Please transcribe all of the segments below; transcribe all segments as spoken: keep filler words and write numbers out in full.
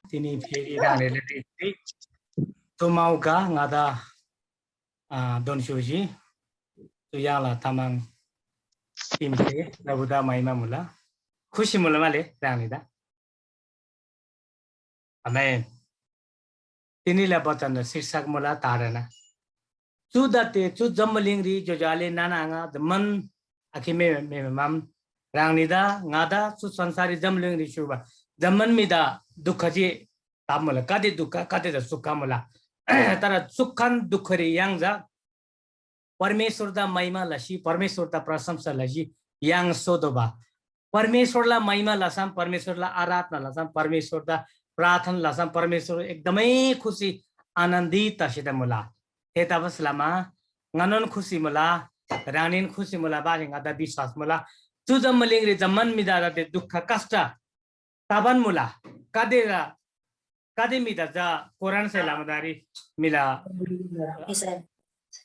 तिनी फेरि ह्राङनीले देख्‍सी चु मौका ङादा, अ, दोन्‍स्‍युसी चु य्‍हाङला तामाङ टिमसे प्रभुदा महिमा मुला। खुसी मुला माले ह्राङनीदा। आमेन। तिनीला बचनला शीर्षक मुला ताडना। चु दाते चु जम्‍बुलिङरी ज्‍योज्‍यो आले नाना आङा जम्‍मान आखे मे, मे, माम ह्राङनीदा ङादा चु संसाररी जम्‍बुलिङरी स्‍युबा जम्‍मान म्‍हिदा दुःख जे ताप मुला। कति दुःख, कति त सुख मुला। तर सुखन दुःखरी य्‍हाङ जा परमेश्‍वरदा महिमा लसी, परमेश्‍वरदा प्रशंसा लसी य्‍हाङ सोतोःबा। परमेश्‍वरला महिमा लसम, परमेश्‍वरला आराधना लसम, परमेश्‍वरदा प्रार्थना लसम परमेश्‍वर एकदमै खुसी आनन्दित तसेदा मुला। थेतबासेलमा ङनोन खुसी मुला, ह्राङनीन खुसी मुला बारे ङादा विश्‍वास मुला। चु जम्‍बुलिङरी जम्‍मान म्‍हिदा ते दुःख कष्ट तबान मुला। कदे, कदे म्‍हिदा चा कोरोनासे लमादारी म्‍हिला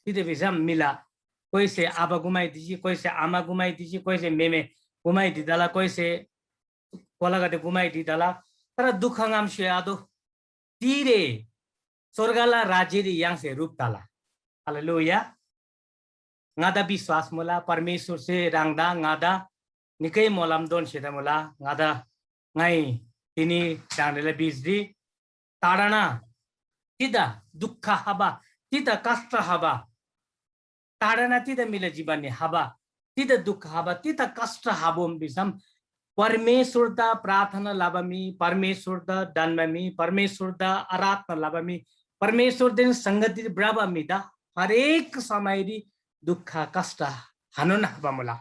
तिथे भिसम म्‍हिला कोइसे आबा गुमाइदिसी, कोइसे आमा गुमाइदिसी, कोइसे मेमे गुमाइदिदला, कोइसे कोलागदे गुमाइदिदला। तर दुःख ङाम स्‍योआदो। तिरे स्‍वर्गला राज्‍यरी य्‍हाङसे ह्रुप तला। हालेलुया। ङादा विश्‍वास मुला, परमेश्‍वरसे ह्राङदा ङादा निकै मोलम दोन्‍सेदा मुला। ङादा ङाइ तिनी ह्राङनीला बिचरी ताडना तिदा दुःख हबा, तिदा कष्ट हबा, ताडना तिदा म्‍हिला जीवननी हबा, तिदा दुःख हबा, तिदा कष्ट हबोम भिसम परमेश्‍वरदा प्रार्थना लबा म्‍हि, परमेश्‍वरदा डन्‍बा म्‍हि, परमेश्‍वरदा आराधना लबा म्‍हि, परमेश्‍वरदेन संगति भ्रबा म्‍हिदा हरेक समयरी दुःख कष्ट हनोन हबा मुला।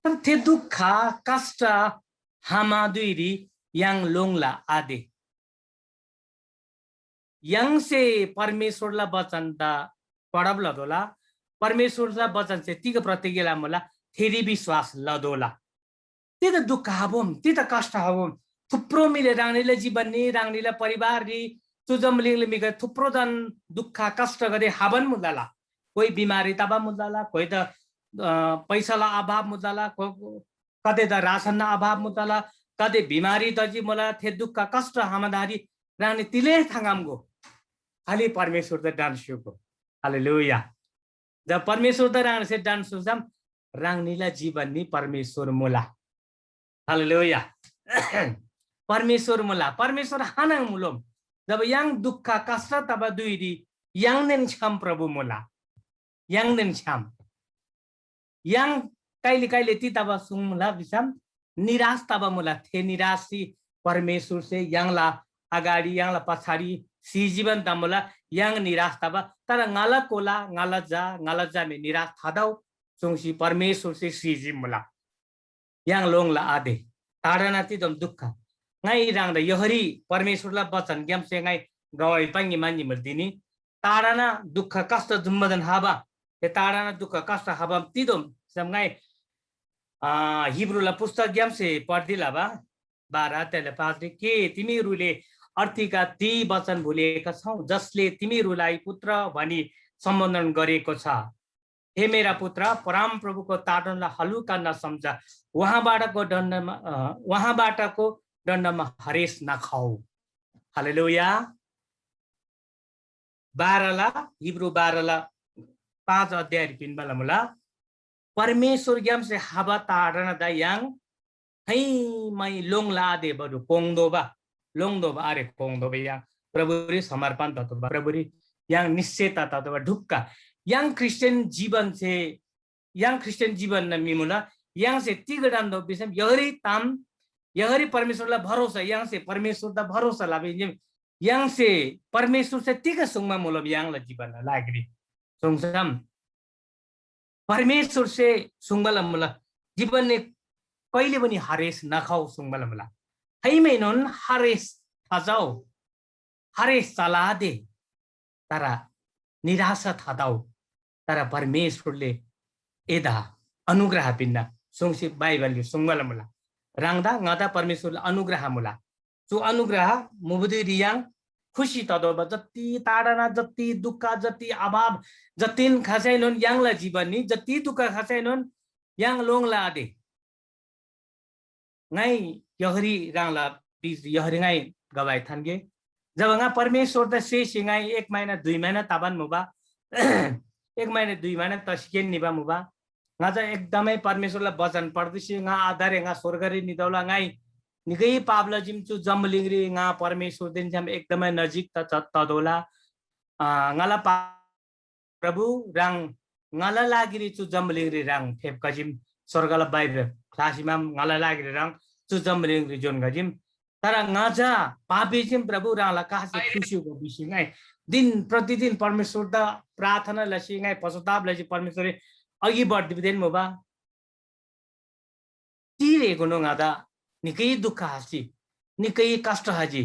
तर थे दुःख कष्ट हमा धुइरी य्‍हाङ लोङ्ला आदे। य्‍हाङसे परमेश्‍वरला बचनदा पढब लतोःला, परमेश्‍वरला बचनसे तिग प्रतिज्ञा लमुला, थेरी विश्‍वास लतोःला। तिग दुःख हबोम, तिग कष्ट हबोम, थुप्रो म्‍हिले ह्राङनीला जीवननी, ह्राङनीला परिवाररी, चु जम्‍बुलिङला म्‍हिगदे थुप्रोदान दुःख कष्टगदे हबान मुलाला। कोही बिमारी तबा मुलाला, कोही त, अ, पैसाला अभाव मुलाला, को-, कतै त रासनना अभाव मुतला, कतै बिमारी तजी मुला, थे दुःख कष्ट हमादारी ह्राङनी तिले थाङामगो। खालि परमेश्‍वरदा डान्‍स्‍युगो। हालेलुया। जब परमेश्‍वरदा ह्राङसे डान्‍स्‍युसम ह्राङनीला जीवननी परमेश्‍वर मुला। हालेलुया। परमेश्‍वर मुला, परमेश्‍वर हानङ मुलोम। जब य्‍हाङ दुःख कष्ट तबा धुइरी य्‍हाङदेन छ्‌याम प्रभु मुला। य्‍हाङदेन छ्‌याम। य्‍हाङ कहिले कहिले ति तबा सुङ्मुला भिसम निराश तबा मुला। थे निराशरी परमेश्‍वरसे य्‍हाङला अगाडि, य्‍हाङला पछाडि सिजीवन तमुला, य्‍हाङ निराश तबा। तर ङाला कोला, ङाला झा, ङाला झामे निराश थातउ सुङ्सी परमेश्‍वरसे सिजी मुला। य्‍हाङ लोङला आदे, ताडना तिदम दुःख। ङाइ ह्राङदा यहरी परमेश्‍वरला बचनग्‍यामसे ङाइ गवाही पाङ्‌गे मान्‍जी मुल तिनी। ताडना दुःख कष्ट जुम्‍मादान हाबा, थे ताडना दुःख कष्ट हाबा तिदम सम ङाइ, अ, हिब्रूला पुस्तकग्‍यामसे पढ्दी लबा, बाह्र अध्यायला पाँचरी, के तिमीहरूले अर्थीका ती वचन भुलेका छौ, जसले तिमीहरूलाई पुत्र भनी सम्बोधन गरेको छ? हे मेरा पुत्र, परमप्रभुको ताडनलाई हलुका नसम्झ, उहाँबाटको दण्डमा, अ, उहाँबाटको दण्डमा हरेस नखाऊ। हालेलुया। बाह्रला, हिब्रू बाह्रला पाँच अध्यायरी पिन्‍बाला मुला, परमेश्‍वरग्‍यामसे हाबा ताडनदा य्‍हाङ थैमै लोङला आदे बरु कोङदोबा, लोङदोबा आरे कोङदोबा य्‍हाङ प्रभुरी समर्पण ततोबा, प्रभुरी य्‍हाङ निश्चयता ततोबा ढुक्‍का। य्‍हाङ ख्रीष्‍टियन जीवनसे, य्‍हाङ ख्रीष्‍टियन जीवन न मिमुला, य्‍हाङसे तिग डान्‍दो भिसम यहरी ताम, यहरी परमेश्‍वरला भरोसा, य्‍हाङसे परमेश्‍वरदा भरोसा लबा हिन्‍सम य्‍हाङसे परमेश्‍वरसे तिग सुङ्बा मुलब य्‍हाङला जीवनला लागिरी सुङसम परमेश्‍वरसे सुङ्बाला मुला, जीवनने कहिले पनि हरेस नखाऊ सुङ्बाला मुला। थैमैनोन हरेस थाजाऊ, हरेस चलादे, तर निराशा थाताऊ, तर परमेश्‍वरले एदा अनुग्रह पिन्‍ना सुङ्सी बाइबलले सुङ्बाला मुला। ह्राङदा ङादा परमेश्‍वरले अनुग्रह मुला। चु अनुग्रह मुबुदी रियाङ खुसी ततोःबा जति ताडना, जति दुःख, जति अभाव, जतिन खसैनोन य्‍हाङला जीवननी जति दुःख खसैनोन य्‍हाङ लोङला आदे। ङाइ यहरी ह्राङला बिच यहरी ङाइ गवाही थान्‍गे। जब ङा परमेश्‍वरदा सेसी ङाइ एक महिना दुई महिना तबान मुबा, एक महिना दुई महिना तसिकेन निबा मुबा। ङा चा एकदमै परमेश्‍वरला बचन पढ्दिसी ङा आधारे ङा स्‍वर्गरी नितौला। ङाइ निकै पाप लजिम चु जम्‍बुलिङरी ङा परमेश्‍वरदेन छ्‌याम एकदमै नजिक त-, त-, ततोःला। अ, ङाला पा-, प्रभु, ह्राङ ङाला लागिरी चु जम्‍बुलिङरी ह्राङ फेप्‍खजिम, स्‍वर्गला बाहिर ख्‍लासीमाम ङाला लागिरी ह्राङ चु जम्‍बुलिङरी जोन्‍खजिम। तर ङा चा पापी चीम प्रभु, ह्राङला कासे खुसी हो भिसी ङाइ दिन प्रतिदिन परमेश्‍वरदा प्रार्थना लसी ङाइ पश्चाताप लसी परमेश्‍वररी अघि बढ्दिदेन मुबा। तिरेकुनु ङादा निकै दुःख हसी, निकै कष्ट हजी।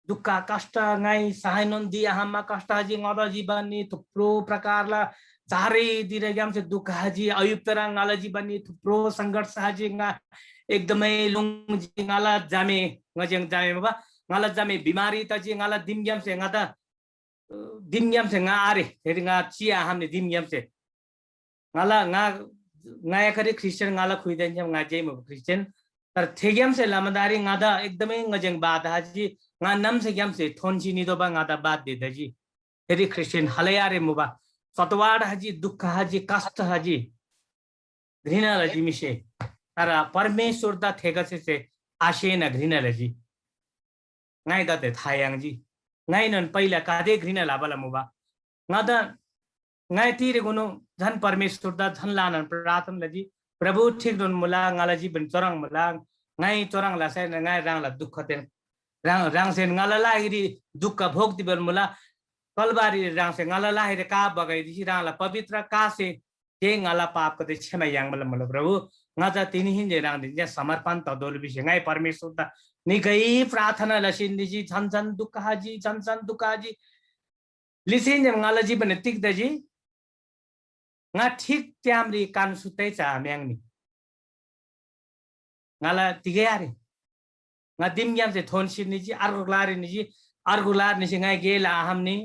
दुःख कष्ट ङाइ सहायनोन दि आहामा कष्ट हजी। ङादा जीवननी थुप्रो प्रकारला चारैतिरग्‍यामसे दुःख हजी। अयुब तर ङाला जीवननी थुप्रो संघर्ष हजी। ङा एकदमै लुङ्जी। ङाला जामे, ङजेङ जामे बाबा, ङाला जामे बिमारी तजी। ङाला दिमग्‍यामसे ङादा, अ, दिमग्‍यामसे ङा आरे, फेरि ङा चिया आहामनी दिमग्‍यामसे। ङाला, ङा, ङाया खरी ख्रिस्टियन ङाला खुइदेन छ्‌याम ङा जे मुबा ख्रिस्टियन। तर थेग्‍यामसे लमादारी ङादा एकदमै ङजेङ बाधा हजी। ङा नाम्‍सेग्‍यामसे थोन्‍सी नितोःबा ङादा बाध्‍य तजी। फेरि ख्रिस्टियन हलयारे मुबा सतवाड हजी, दुःख हजी, कष्ट हजी, घृणा लजी म्‍हिसे। तर परमेश्‍वरदा थेगसेसे आसेना घृणा लजी। ङाइ दाते था याङ्जी। ङाइनोन पहिला गाते घृणा लबाला मुबा। ङादा ङाइ तिरेकुनु झन परमेश्‍वरदा झन ल्‍हानान प्रार्थना लजी। प्रभु ठिकनोन मुला, ङाला जीवन चोरङ मुला। ङाइ चोरङ लसैन ङाइ ह्राङला दुःखतेन ह्राङ, ह्राङसेन ङाला लागिरी दुःख भोग दिबन मुला। कलबारी ह्राङसे ङाला लागिरी का बगाइदिसी ह्राङला पवित्र कासे जे ङाला पापगदे क्षमा याङ्बाला मुला प्रभु। ङा चा तिनीहिन जे ह्राङदेन जे समर्पण तदोल भिसी ङाइ परमेश्‍वरदा निगै प्रार्थना लसीन निजी। छन छन दुःख हाजी, छन छन दुःख हाजी। लिसीन जे ङाला जीवन तिग तजी? ङा ठीक ट्यामरी कान सुत्तै चा म्‍याङ्नी। ङाला तिगै आरे। ङा दिमग्‍यामसे थोन्‍सी निजी, अर्गु ग्‍लारी निजी, अर्गु ग्‍लार निसी ङाइ गे लआखम्‍नी।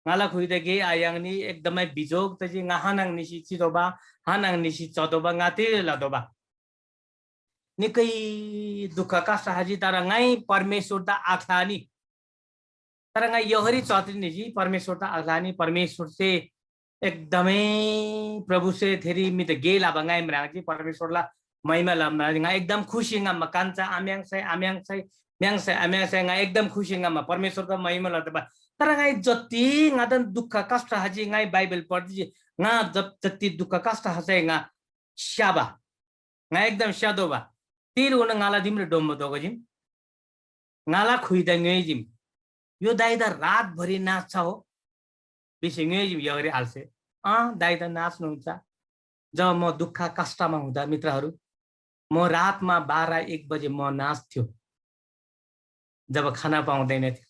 ङाला खुइदा गे आयाङ्नी, एकदमै बिजोग तजी। ङा हानाङ निसी चितोःबा, हानाङ निसी चतोःबा, ङा तिरे लतोःबा। निकै दुःख कष्ट हाजी, तर ङाइ परमेश्‍वरदा आख्‍लानी। तर ङाइ यहोरी चतुरी निजी परमेश्‍वरदा आख्‍लानी। परमेश्‍वरसे एकदमै प्रभुसे थेरी मित गे लबा ङाइ म्राङ्जी। परमेश्‍वरला महिमा लबा ङाइ एकदम खुसी ङम्‍मा कान्‍चा आम्‍याङ्सै आम्‍याङ्सै म्‍याङ्सै आम्‍याङ्सै ङाइ एकदम खुसी ङम्‍मा परमेश्‍वरदा महिमा लतबा। तर ङाइ जति ङादन दुःख कष्ट हाजी ङाइ बाइबल पढ्जी। ङा जब जति दुःख कष्ट हासै ङा स्‍याबा। ङा एकदम स्‍यातोःबा। तिर उन ङाला दिमरी डोम्‍बो दोगजिम। ङाला खुइदा ङ्‌योइजिम। यो दाइदा रातभरि नाच्‍छा हो? भिसी ङ्‌योइजिम यगरी आलसे। अँ, दाइदा नाच्‍नुहुन्छ। जब म दुःख कष्टमा हुँदा मित्रहरू, म रातमा बाह्र एक बजे म नाच्थ्यो। जब खाना पाउँदैन थियो।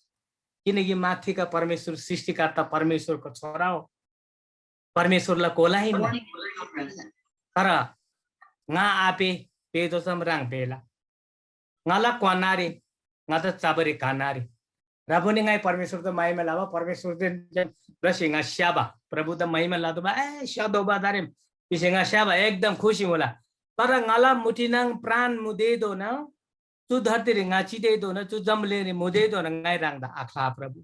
किनकि माथिका परमेश्‍वर सृष्टिकर्ता परमेश्‍वरको छोरा हो। परमेश्‍वरला कोला हिन्‍ना। तर ङा आपे पेदोसम ह्राङ पेला। ङाला क्‍वानारे, ङादा चबारी कानारे। रबुनी ङाइ परमेश्‍वरदा महिमा लबा, परमेश्‍वरदेन लसी ङा स्‍याबा, प्रभुदा महिमा लतोःबा, ए, स्‍यातोःबा दारेम, भिसी ङा स्‍याबा एकदम खुसी मुला। तर ङाला मुठिनाङ प्राण मुदेधोना, चु धरतीरी ङा चितेधोना, चु जम्‍बुलिङरी मुदेधोना ङाइ ह्राङदा आख्‍ला प्रभु।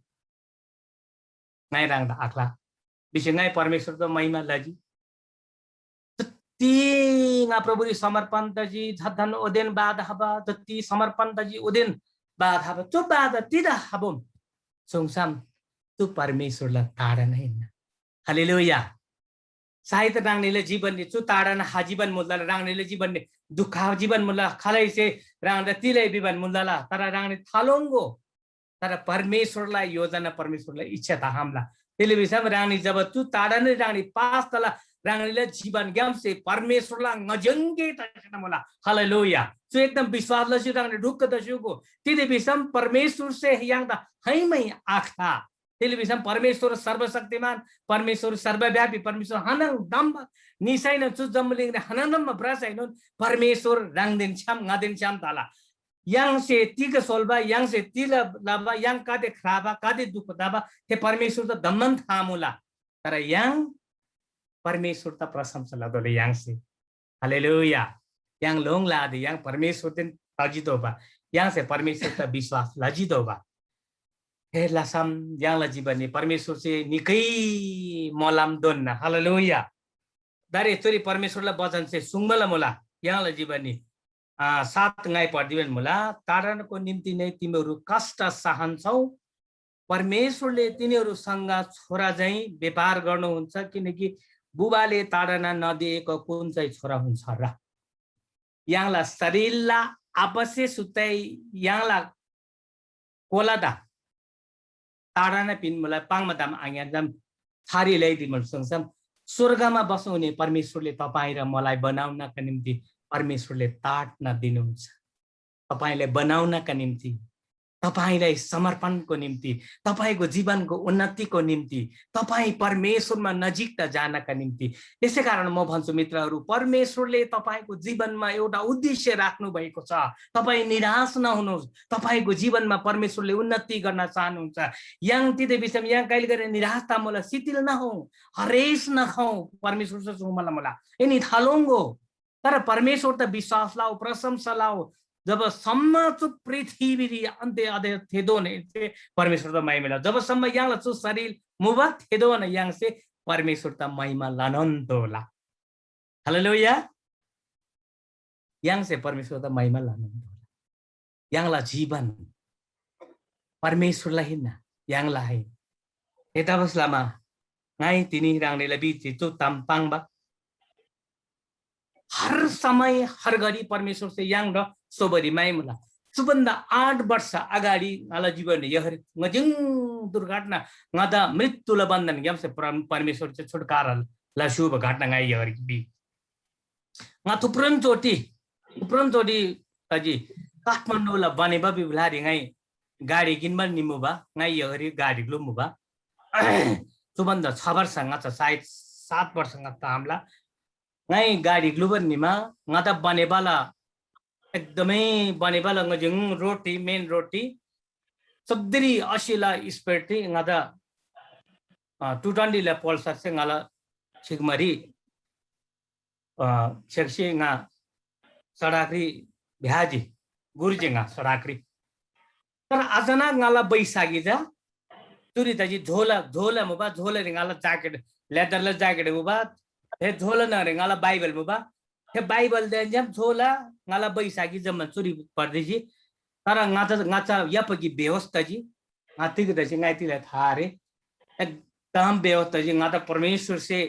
ङाइ ह्राङदा आख्‍ला भिसी ङाइ परमेश्‍वरदा महिमा लजी। जति ङा प्रभुरी समर्पण तजी, झद्धान ओदेन बाधा हबा, जति समर्पण तजी ओदेन बाधा हबा, चु बाधा तिदा हबोम सुङसाम चु परमेश्‍वरला ताडना हिन्‍ना। हालेलुया। सायद ह्राङनीला जीवनरी चु ताडना हा जीवन मुल्ला, ह्राङनीला जीवनरी दुःख हा जीवन मुल्ला, खालैसे ह्राङदा तिलै विवन मुल्ला, तर ह्राङनी थालोङ्‍गो। तर परमेश्‍वरला योजना, परमेश्‍वरला इच्छा त हामला। त्यसले भिसम ह्राङनी जब चु ताडनरी ह्राङनी पास तला, ह्राङनीला जीवनग्‍यामसे परमेश्‍वरला ङजङ्गे तसेन मुला। हालेलुया। चु एकदम विश्वास लसी ह्राङनी ढुक्क तस्‍युगो। तिथे भिसम परमेश्‍वरसे य्‍हाङदा हैमै आख्‍ला। त्यसले भिसम परमेश्‍वर सर्वशक्तिमान, परमेश्‍वर सर्वव्यापी, परमेश्‍वर हनङ दम्‍ब निसैनोन चु जम्‍बुलिङरी हनङ दम्‍ब भ्रसैनोन परमेश्‍वर ह्राङदेन छ्‌याम, ङादेन छ्‌याम तला। य्‍हाङसे तिग सोल्‍बा, य्‍हाङसे तिल लबा, य्‍हाङ गाते ख्राबा, गाते दुःख तबा, थे परमेश्‍वरदा दम्‍मन था मुला। तर य्‍हाङ परमेश्‍वरदा प्रशंसा लतोःला य्‍हाङसे। हालेलुया। य्‍हाङ लोङ लादे, य्‍हाङ परमेश्‍वरदेन तजितोःबा। य्‍हाङसे परमेश्‍वरदा विश्‍वास लजितोःबा। थे लसम य्‍हाङला जीवनरी परमेश्‍वरसे निकै मोलम दोन्‍ना। हालेलुया। दारे चुरी परमेश्‍वरला वचनसे सुङ्बाला मुला य्‍हाङला जीवनरी, अ, सात ङाइ पढिदिबान मुला, ताडनको निम्ति नै तिमीहरू कष्ट सहन्छौ, परमेश्‍वरले तिनीहरूसँग छोरा झैँ व्यापार गर्नुहुन्छ, किनकि बुबाले ताडना नदिएको कुन चाहिँ छोरा हुन्छ र? य्‍हाङला शरीरला आपसे सुत्तै य्‍हाङला कोलादा ताडना पिन्‍मुला पाङ्‌मा ताम आङ्‌यान्‍सम थारी ल्याइदिमुल सुङसम स्वर्गमा बस्नुहुने परमेश्‍वरले तपाईँ र मलाई बनाउनका निम्ति परमेश्‍वरले ताडना दिनुहुन्छ। तपाईँलाई बनाउनका निम्ति, तपाईँलाई समर्पणको निम्ति, तपाईँको जीवनको उन्नतिको निम्ति, तपाईँ परमेश्‍वरमा नजिकता जानका निम्ति। त्यसै कारण म भन्छु मित्रहरू, परमेश्‍वरले तपाईँको जीवनमा एउटा उद्देश्य राख्नु भएको छ। तपाईँ निराश नहुनुहोस्। तपाईँको जीवनमा परमेश्‍वरले उन्नति गर्न चाहनुहुन्छ। य्‍हाङ तिथे विषयमा य्‍हाङ कहिले कहिले निराश ता मुला, शिथिल नहौ, हरेस नखौ। परमेश्‍वरसे सुङ्बाला मुला। एनी थालोङ्गो। तर परमेश्‍वरदा विश्‍वास लउ, प्रशंसा लउ। जबसम्म चु पृथ्वीरी अन्त्य अध्याय थेदोन एन्‍से परमेश्‍वरदा महिमा लउ। जबसम्म य्‍हाङला चु शरीर मुबा थेदोन य्‍हाङसे परमेश्‍वरदा महिमा लनोन तोःला। हालेलुया। य्‍हाङसे परमेश्‍वरदा महिमा लनोन तोःला। य्‍हाङला जीवन परमेश्‍वरला हिन्‍ना, य्‍हाङला आहिन। थेतबासेलमा ङाइ तिनी ह्राङनीला बीचरी चु ताम पाङ्बा, हर समय, हर घडी परमेश्‍वरसे य्‍हाङदा सोबरी माया मुला। चुभन्‍दा आठ वर्ष अगाडि ङाला जीवन यहरी ङजिङ दुर्घटना, ङादा मृत्युला बन्धनग्‍यामसे परम-, परमेश्‍वरसे छुटकारा लस्‍युबा घटना ङाइ यहरी बी। ङा थुप्रोन चोटी, थुप्रोन चोटी तजी काठमाडौँला बनेबा बिबुलारी ङाइ गाडी किन्‍बान निमुबा, ङाइ यहरी गाडी ग्‍लुमुबा। चुभन्‍दा छ वर्ष ङाचा सायद सात वर्ष ङा तामला। ङाइ गाडी ग्‍लुबान निमा ङादा बनेबाला एकदमै बनेबाला ङजिङ रोटी, मेन रोटी, सब्दिरी असीला स्पिड ती ङादा, अ, टु ट्वेन्टीला पल्सर से ङाला छिकमरी, अ, छेक्सी ङा सडाकरी भ्याजी, गुरुजी ङा सडाकरी। तर अचानक ङाला बैशाखी जा चुरी तजी झोला, झोला मुबा, झोला रे ङाला ज्याकेट, लेदरला ज्याकेट मुबा, हे झोला न रे ङाला बाइबल मुबा, हे बाइबल देन जम झोला ङाला बैशाखी जम्मा चुरी पर्दिजी। तर ङाचा, ङाचा यपकी बेहोस तजी, ङा तिग तजी ङाइ तिला था रे। एकदम बेहोस तजी, ङाचा परमेश्‍वरसे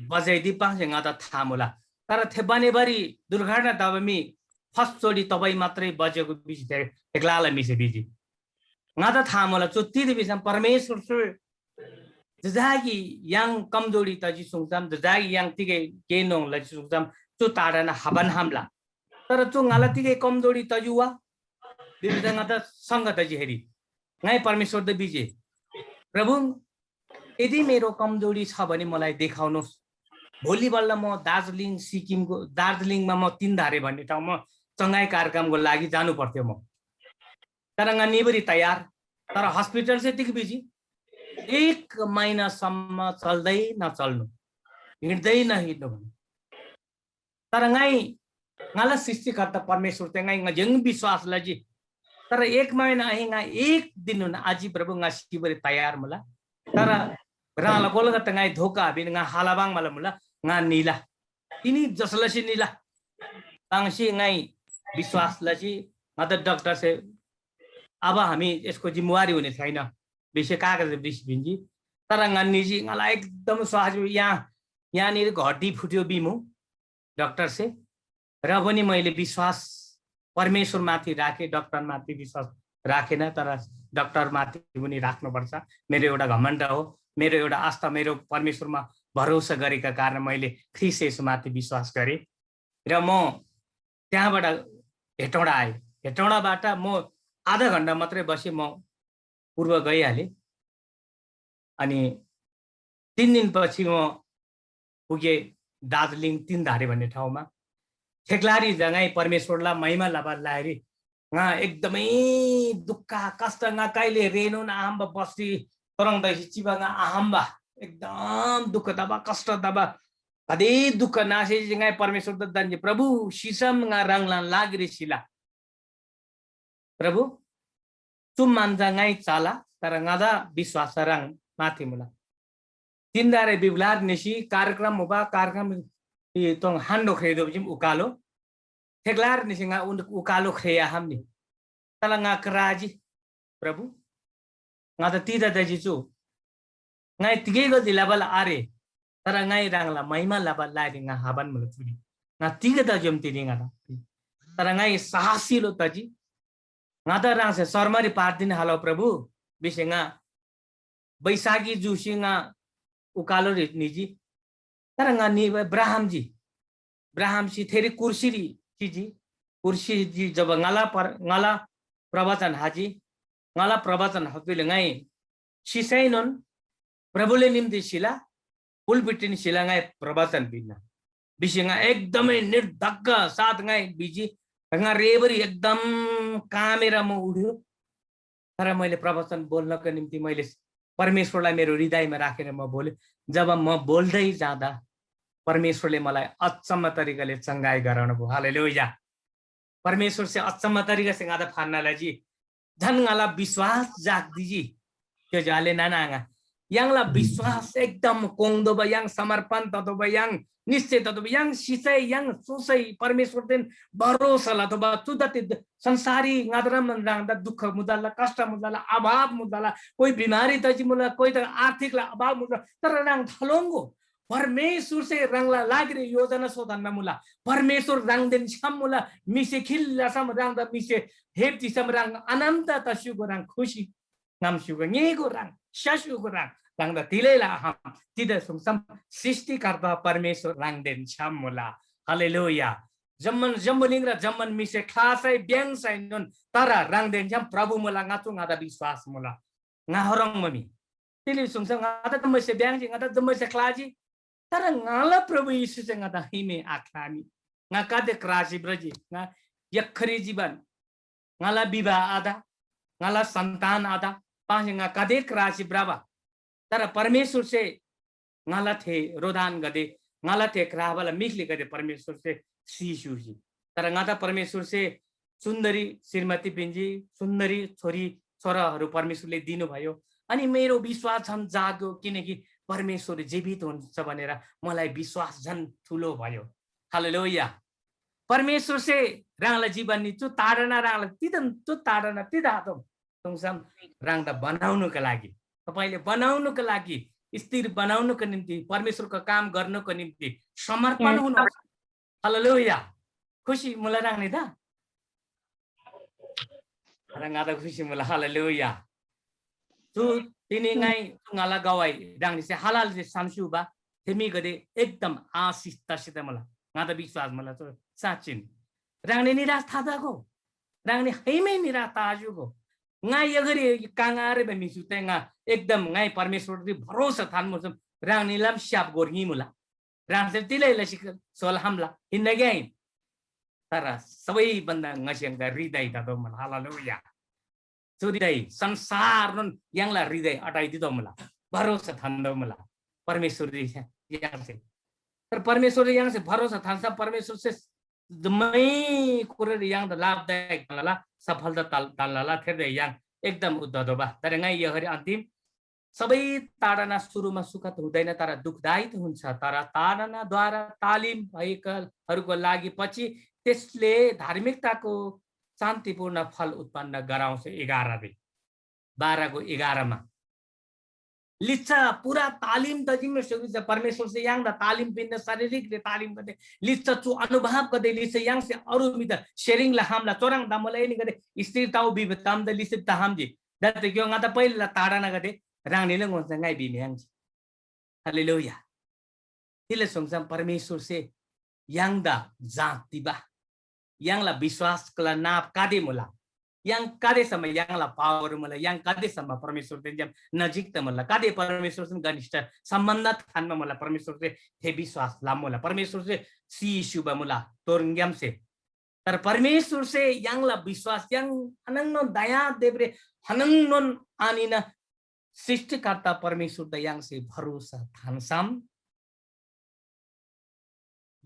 बजाइदी पाङ्से ङादा था मुला। तर थे बनेबारी दुर्घटना तबा मी फर्स्ट चोटी तबाई मात्रै बजेको बिजी थे एकलाला मिसे बिजी। ङादा था मुला चु तिदे भिसम परमेश्‍वर सु जजागी य्‍हाङ कमजोरी तजी सुङसम, जजागी य्‍हाङ तिगै के नोङ लजी सुङसम चु ताडना हबन हमला। तर चु ङाला तिगै कमजोरी तजी वा? बिबिधा ङादा संग तजी हेरी। ङाइ परमेश्‍वरदा बिजे, प्रभु, यदि मेरो कमजोरी छ भने मलाई देखाउनुहोस्। भोलि बल्ल म दार्जिलिङ, सिक्किमको, दार्जिलिङमा म तिन धारे भन्ने ठाउँमा चङ्गाई कार्यक्रमको लागि जानु पर्थ्यो म। तर ङा निबरी तयार, तर हस्पिटल से तिग बिजी। एक महिनासम्म चल्दै नचल्नु, हिँड्दै नहिँड्नु भन्नु। तर ङाइ ङाला सृष्टिकर्ता परमेश्‍वर ते ङाइ ङा जेङ विश्‍वास लजी। तर एक महिना अही ङा एक दिन हुन आजी प्रभु ङा सिबरी तयार मुला। तर ह्राङला कोलगत ङाइ धोका बिन ङा हालाबाङ मला मुला, ङा निला। तिनी जसलसी निला। ताङसी ङाइ विश्‍वास लजी। ङा त डाक्टर से अब हामी यसको जिम्मेवारी हुने छैन। विषय कागज बिस भिन्जी। तर ङा निजी ङाला एकदम स्वाज यहाँ, यहाँनिर घटी फुट्यो बिमु डाक्टर से। र पनि मैले विश्वास परमेश्‍वरमाथि राखेँ, डाक्टरमाथि विश्वास राखेन, तर डाक्टरमाथि पनि राख्नुपर्छ। मेरो एउटा घमण्ड हो, मेरो एउटा आस्था, मेरो परमेश्‍वरमा भरोसा गरेका कारण मैले ख्रीष्‍ट येशूमाथि विश्वास गरेँ। र म त्यहाँबाट हेटौँडा आएँ। हेटौँडाबाट म आधा घण्टा मात्रै बसेँ, म पूर्व गइहालेँ। अनि तीन दिनपछि म पुगेँ दार्जिलिङ तीन धारे भन्ने ठाउँमा। ठेक्लारी जङाइ परमेश्‍वरला महिमा लबा लाइरी ङा एकदमै दुःख कष्ट ङा कहिले रेनोन आम्ब बस्ती तरङ दैसी चिबा ङा आम्बा एकदम दुःख दबा कष्ट दबा कदे दुःख नासे ङाइ परमेश्‍वर त दन्‍जे प्रभु सिसम ङा रङला लागिरी सिला। प्रभु, चु मान चा ङाइ चाला, तर ङादा विश्‍वास ह्राङ माथि मुला। तिन्‍दारे बिबलार निसी कार्यक्रम मुबा, कार्यक्रम तोङ हान्‍डो ख्रेदो जिम उकालो। थेग्‍लार निसी ङा उन-, उकालो ख्रेया हामनी। तला ङा क्राजी, प्रभु, ङादा तिदा तजी चु? ङाइ तिगै गल्ती लबाला आरे, तर ङाइ ह्राङला महिमा लबा लाइरी ङा हाबान मुला चुरी। ङा तिग तज्‍योम तिनी ङादा। तर ङाइ साहसीलो तजी। ङादा ह्राङसे शर्मारी पार्दिन हालो प्रभु, भिसे ङा बैशाखी जुसी ङा उकालोरी निजी। तर ङा नि ब्राह्मजी, ब्राह्मसी थेरी कुर्सीरी चिजी। कुर्सीजी जब ङाला पर-, ङाला प्रवचन हाजी, ङाला प्रवचन हपिले ङाइ सिसैनोन प्रभुले निम्ति सिला, पुलपिटिन सिला ङाइ प्रवचन पिन्‍ना। भिसी ङा एकदमै निर्धक्क साथ ङाइ भिजी, ङा रेबरी एकदम कामेर म उठ्यो। तर मैले प्रवचन बोल्नको निम्ति मैले परमेश्वरलाई मेरो हृदयमा राखेर म बोलेँ। जब म बोल्दै जाँदा परमेश्वरले मलाई अचम्म तरिकाले चङ्गाई गराउनुभयो। हालेलुया। परमेश्वरसे अचम्म तरिकासे ङादा फान्‍ना लजी। झन ङाला विश्वास जाग्‍दिजी। त्यो जाले नाना आङा, य्‍हाङला विश्वास एकदम कोङ्दोबा, य्‍हाङ समर्पण ततोबा, य्‍हाङ निश्चय ततोबा, य्‍हाङ सिसै, य्‍हाङ सोसै परमेश्वरदेन भरोसा लतोबा, चुदती संसारी ङादरम ह्राङदा दुःख मुजाला, कष्ट मुजाला, अभाव मुजाला, कोही बिमारी तजी मुला, कोही त आर्थिकला अभाव मुला, तर ह्राङ थालोङ्गो। परमेश्वरसे ह्राङला लागिरी योजना सोधन्‍ना मुला। परमेश्वर ह्राङदेन छ्‌याम मुला। म्‍हिसे खिल्‍लासम ह्राङदा म्‍हिसे हेप्‍जीसम ह्राङ अनन्त तस्‍युगो ह्राङ खुसी ङामस्‍युगो ङेगो ह्राङ स्‍यास्‍युगो ह्राङ ह्राङदा तिलैला आखम। तिदा सुङसम सृष्टिकर्ता परमेश्वर ह्राङदेन छ्‌याम मुला। हालेलुया। जम्‍मान जम्‍बुलिङ र जम्‍मान म्‍हिसे ख्‍लासै ब्‍याङ्सैनोन तर ह्राङदेन छ्‌याम प्रभु मुला। ङाचु ङादा विश्वास मुला। ङा हरङ ममी। तिली सुङसम ङादा जम्‍मैसे ब्‍याङ्जी, ङादा जम्‍मैसे ख्‍लाजी। तर ङाला प्रभु येशूसे ङादा हिमे आख्‍लानी। ङा गाते क्रासी भ्रजी। ङा यक्‍खरी जीवन। ङाला विवाह आत, ङाला सन्‍तान आत, पाङ्सी ङा गाते क्रासी भ्रबा। तर परमेश्‍वरसे ङाला थे रोदानगदे, ङाला थे क्राबाला मिखलीगदे परमेश्‍वरसे सिस्‍युजी। तर ङादा परमेश्‍वरसे सुन्दरी श्रीमती पिन्‍जी, सुन्दरी छोरी छोराहरू परमेश्‍वरले दिनुभयो। अनि मेरो विश्वास झन जाग्यो, किनकि परमेश्‍वर जीवित हुनुहुन्छ भनेर मलाई विश्वास झन ठुलो भयो। हालेलुया। परमेश्‍वरसे ह्राङला जीवननी चु ताडना ह्राङला तिदन चु ताडना तिदा आतोम। तुङसम ह्राङदा बनाउनुको लागि, तपाईँले बनाउनुको लागि, स्थिर बनाउनुको निम्ति, परमेश्‍वरको काम गर्नुको निम्ति समर्पण हुनुहोस्। हालेलुया। खुसी मुला ह्राङनी त? ह्राङ ङादा खुसी मुला। हालेलुया। चु तिनी ङाइ चु ङाला गवाही ह्राङनीसे हालाल जे सामस्‍युबा थेमीगदे एकदम आशिष तसित मुला। ङादा विश्वास मुला चु साँच्‍चिन। ह्राङनी निराश थातगो। ह्राङनी हैमै निराश ताजुगो। ङा यगरी काङारे बे मिसु ते ङा एकदम ङाइ परमेश्‍वररी भरोसा थान मुसम ह्राङनीलाम स्‍याप गोर ङी मुला। ह्राङसे तिलै लसी सोल हमला हिन्‍ना ग्‍याइन। तर सबैभन्दा ङस्‍यङदा हृदय तदो मुला। हालेलुया। चु हृदय संसारनोन य्‍हाङला हृदय अटाइदिदो मुला। भरोसा थान्‍दो मुला। परमेश्‍वररी य्‍हाङसे। तर परमेश्‍वररी य्‍हाङसे भरोसा थान्‍सा परमेश्‍वरसे जम्मै कुरारी य्‍हाङदा लाभदायक तानला, सफलता ताल-, तानला, थेर्दे य्‍हाङ एकदम उद्धदो बा। तर ङाइ यहरी अन्तिम सबै ताडना सुरुमा सुखद हुँदैन, तर दुःखदायी त हुन्छ। तर ताडनाद्वारा तालिम भएकाहरूको लागि पछि त्यसले धार्मिकताको शान्तिपूर्ण फल उत्पन्न गराउँछ। एघारले, बाह्रको एघारमा लिच्‍छा पुरा तालिम त जिम्मे सुरु छ। परमेश्‍वरसे य्‍हाङदा तालिम पिन्‍ना, शारीरिक रे तालिम गर्दे लिच्‍छा, चु अनुभव गर्दे लिच्‍छा य्‍हाङसे अरू म्‍हिदा sharing लहामला, चोराङ दामला एनी गर्दे स्थिर ताउ बिब ताम द लिच्‍छा तहामजी। दत्ते क्‍यो ङादा पहिला ताडना गर्दे ह्राङनीले ङोन्‍सा ङाइ बिमी ह्याङ्जी। हालेलुया। तिले सोङसम परमेश्‍वरसे य्‍हाङदा जाँच दिबा, य्‍हाङला विश्‍वासला नाप कादे मुला, य्‍हाङ कादेसम्म य्‍हाङला power मुला, य्‍हाङ कादेसम्म परमेश्‍वरदेन छ्‌याम नजिक त मुला, कादे परमेश्‍वरदेन घनिष्ठ सम्बन्ध थान्‍बा मुला, परमेश्‍वरसे थे विश्‍वास लमुला, परमेश्‍वरसे सिसुबा मुला तोरङग्‍यामसे। तर परमेश्‍वरसे य्‍हाङला विश्‍वास य्‍हाङ हनङनोन दया देब्रे हनङनोन आनिना सृष्‍टिकर्ता परमेश्‍वरदा य्‍हाङसे भरोसा थान्‍सम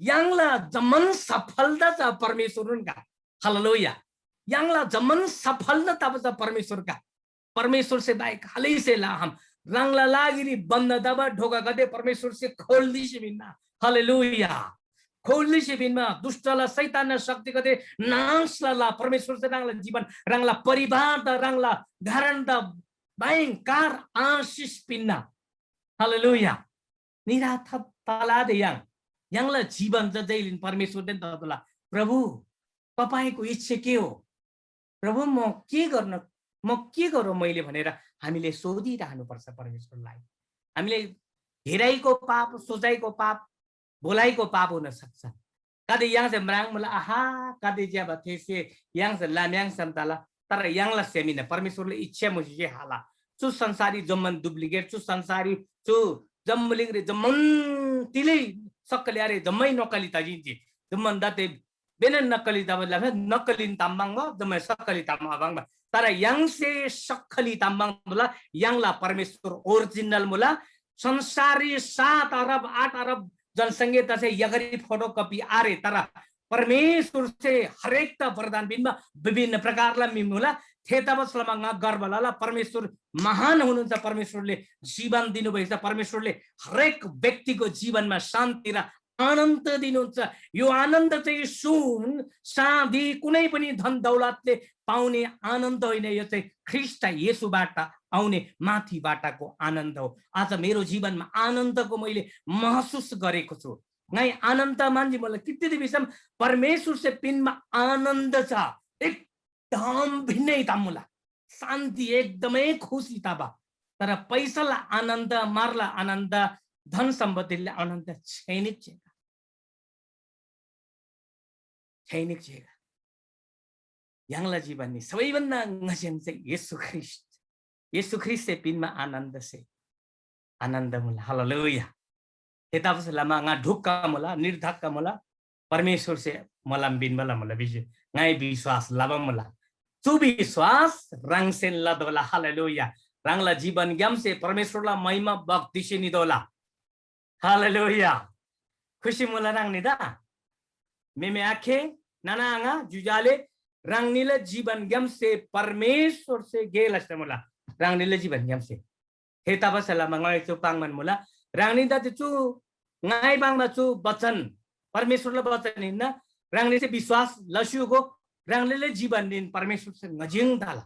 य्‍हाङला जम्‍मान सफलता चा परमेश्‍वरनोन का। हालेलुया। य्‍हाङला जम्‍मान सफल न तबा चा परमेश्‍वरका। परमेश्‍वरसे बाहेक खालैसे ला हम। ह्राङला लागिरी बन्‍द तबा ढोकागदे परमेश्‍वरसे खोल्‍दिसी पिन्‍ना। हालेलुया। खोल्‍दिसी पिन्‍ना। दुष्‍टला शैतानना शक्तिगदे नाश लला। परमेश्‍वरसे ह्राङला जीवन, ह्राङला परिवारदा, ह्राङला घरनदा भयंकर आशिष पिन्‍ना। हालेलुया। निराथर तलादे य्‍हाङ, य्‍हाङला जीवन चा जैलिन परमेश्‍वरदेन ततोःला। प्रभु, तपाईंको इच्छा के हो? प्रभु, म के गर्न, म के गरौँ मैले भनेर हामीले सोधिरहनुपर्छ परमेश्‍वरलाई। हामीले हेराइको पाप, सोचाइको पाप, बोलाइको पाप हुन सक्छ। कति य्‍हाङसे म्राङ्मुला, आहा, कति ज्‍यबा थेसे य्‍हाङसे लाम्‍याङ सन्‍ताला, तर य्‍हाङला सेमिना परमेश्‍वरले इच्छा मुसी जे हाला। चु संसारी जम्‍मान duplicate, चु संसारी, चु जम्‍बुलिङरी जम्‍मान तिलै सक्कली आरे, जम्मै नक्कली तजिन्‍जी। जम्‍मान दाते बेनन नक्कली तबा लफे नक्कलीन ताम्‍बाङ बा, जम्मै सक्कली ताम्‍बाङ बा। तर य्‍हाङसे सक्कली ताम्‍बाङ मुला, य्‍हाङला परमेश्‍वर original मुला। संसारी सात अरब, आठ अरब जनसंख्या तसे यगरी photocopy आरे, तर परमेश्‍वरसे हरेकदा वरदान पिन्‍बा विभिन्न प्रकारला म्‍हि मुला। थेतबासेलमा ङा गर्व लला, परमेश्‍वर महान हुनुहुन्छ। परमेश्‍वरले जीवन दिनुभएको छ। परमेश्‍वरले हरेक व्यक्तिको जीवनमा शान्ति र आनन्द दिनुहुन्छ। यो आनन्द चाहिँ सुन, चाँदी, कुनै पनि धन दौलतले पाउने आनन्द होइन, यो चाहिँ ख्रीष्‍ट येशूबाट आउने माथिबाटको आनन्द हो। आज मेरो जीवनमा आनन्दको मैले महसुस गरेको छु। ङाइ आनन्द मान्‍जी मुला कित्‍तेदे भिसम परमेश्‍वरसे पिन्‍बा आनन्द छ, एकदम भिन्‍नै तामुला। शान्ति, एकदमै खुसी तबा। तर पैसाला आनन्द, मारला आनन्द, धन सम्पत्तिले आनन्द छैनिक छेगा। छैनिक छेगा। य्‍हाङला जीवननी सबैभन्दा ङस्‍य्‍हाङ चाहिँ येशू ख्रीष्‍ट। येशू ख्रीष्‍टसे पिन्‍बा आनन्द से आनन्द मुला। हालेलुया। थेतबासेलमा ङा ढुक्‍क मुला, निर्धक्‍क मुला, परमेश्‍वरसे मोलम पिन्‍बा लमुला भिसी ङाइ विश्‍वास लबा मुला। चु विश्‍वास ह्राङसेन लतोःला। हालेलुया। ह्राङला जीवनग्‍यामसे परमेश्‍वरला महिमा बग्‍दिसी नितोःला। हालेलुया। खुसी मुला ह्राङनी दा? मेमे आखे, नाना आङा, ज्‍योज्‍यो आले, ह्राङनीला जीवनग्‍यामसे परमेश्‍वरसे गे लस्‍यामुला। ह्राङनीला जीवनग्‍यामसे। थेतबासेलमा ङाइ चु पाङ्‌बान मुला। ह्राङनीदा चु ङाइ पाङ्बा चु वचन परमेश्‍वरला वचन हिन्‍ना। ह्राङनीसे विश्‍वास लस्‍युगो, ह्राङनीला जीवनरीन परमेश्‍वरसे ङजिङ तला।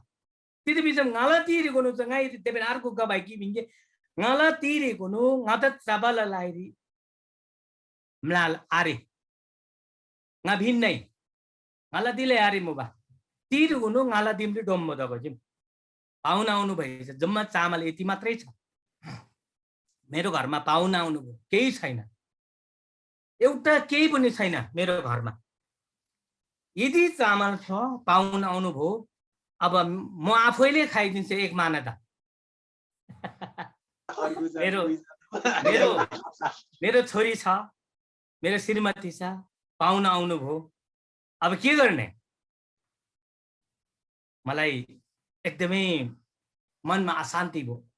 तिथे भिसम ङाला तिरेकुनु चा ङाइ तेबेन अर्को गवाही कि भिन्‍गे, ङाला तिरेकुनु ङादा चबाला लाइरी म्‍लाल आरे। ङा भिन्‍नै। ङाला तिले आरे मुबा। तिरेकुनु ङाला दिमरी डोम्‍बो तगो जिम। पाहुना आउनु भएछ, जम्मा चामल यति मात्रै छ। मेरो घरमा पाहुना आउनुभयो, केही छैन। एउटा केही पनि छैन मेरो घरमा। यदि चामल छ, पाहुना आउनुभयो, अब म आफैले खाइदिन्छु एक माना त। मेरो, मेरो, मेरो छोरी छ, मेरो श्रीमती छ, पाहुना आउनुभयो, अब के गर्ने? मलाई एकदमै मनमा अशान्ति भयो।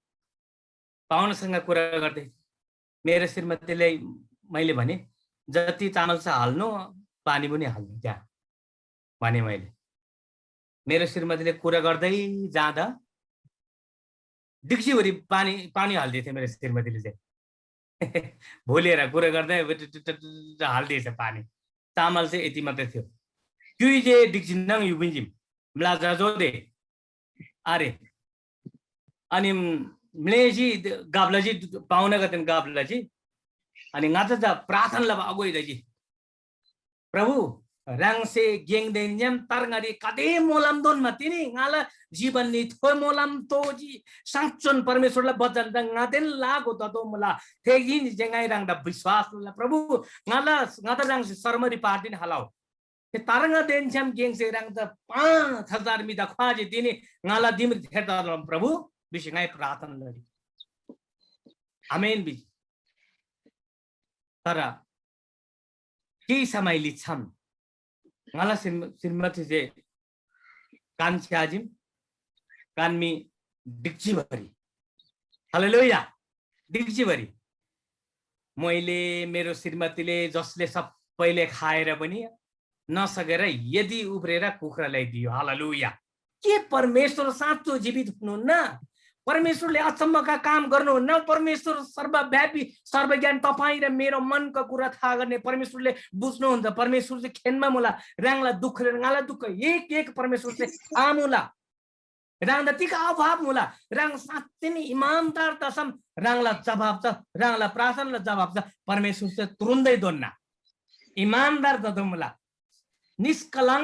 पाहुनासँग कुरा गर्दै मेरो श्रीमतीलाई मैले भने, "जति चामल छ हाल्नु, पानी पनि हाल्नु त्यहाँ," भने मैले। मेरो श्रीमतीले कुरा गर्दै जाँदा डिक्चीभरि पानी, पानी हालिदिएको थियो मेरो श्रीमतीले चाहिँ। भोलिएर कुरा गर्दै टुटुटुटु हालिदिएछ पानी। चामल चाहिँ यति मात्रै थियो। क्युइ जे डिक्ची नङ युबिन्जिम म्‍ला जजोदे। अरे, अनि म्‍लेजी गाब्‍लाजी, पाहुनागदेन गाब्‍लाजी, अनि ङाचा चा प्रार्थना लबा अगुवाई लजी। प्रभु, ह्राङसे गेङदेन न्‍याम तार्ङारी कदे मोलम दोन्‍मा तिनी ङाला जीवन नि थो मोलम तोजी। साँच्‍चोन परमेश्‍वरला बचन त ङादेन लागु ततोमुला। थे यिन जे ङाइ ह्राङदा विश्‍वास लला। प्रभु, ङाला, ङादा ह्राङसे शर्मरी पार्दिन हलाउ। थे तार्ङादेन छ्‌याम गेङसे ह्राङ त पाँच हजार मिदा ख्‍वाजी तिनी ङाला दिमरी थेर्दा लम प्रभु, भिसी ङाइ प्रार्थना लजी। आमेन भिजी। तर केही समय लिच्छम ङाला श्रीम-, श्रीमती जे कान छ्‌याजीम, कानमी डिक्चीभरि। हालेलुया। डिक्चीभरि। मैले, मेरो श्रीमतीले, जसले सबैले खाएर पनि नसकेर यदि उब्रेर कुखुरालाई दियो। हालेलुया। के परमेश्वर साँचो जीवित हुनुहुन्न? परमेश्वरले अचम्मका काम गर्नुहुन्न? परमेश्वर सर्वव्यापी, सर्वज्ञान, तपाईँ र मेरो मनका कुरा थाहा गर्ने परमेश्वरले बुझ्नुहुन्छ। परमेश्वर चाहिँ खेनमा मुला, ह्राङला दुःख र ङाला दुःख एक एक परमेश्वर चाहिँ आमुला। ह्राङदा तिग अभाव मुला, ह्राङ साँच्चै नै इमानदार तसम, ह्राङला जवाब छ, ह्राङला प्रार्थनाला जवाब छ, परमेश्वर चाहिँ तुरुन्तै दोन्ना। इमानदार तदो मुला, निष्कलङ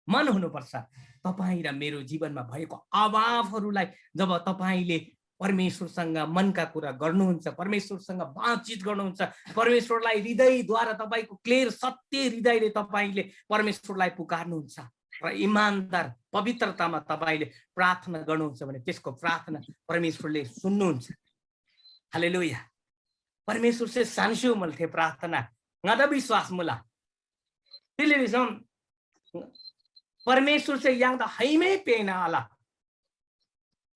मन हुनुपर्छ। तपाईँ र मेरो जीवनमा भएको अभावहरूलाई जब तपाईँले परमेश्वरसँग मनका कुरा गर्नुहुन्छ, परमेश्वरसँग बातचित गर्नुहुन्छ, परमेश्वरलाई हृदयद्वारा, तपाईँको क्लियर सत्य हृदयले तपाईँले परमेश्वरलाई पुकार्नुहुन्छ र इमानदार पवित्रतामा तपाईँले प्रार्थना गर्नुहुन्छ भने त्यसको प्रार्थना परमेश्वरले सुन्नुहुन्छ। हालेलुया। परमेश्वरसे सान्स्यो मल्थे प्रार्थना ङादा विश्वास मुला। तिले भिसम परमेश्वरसे य्‍हाङदा हैमै पेना आला।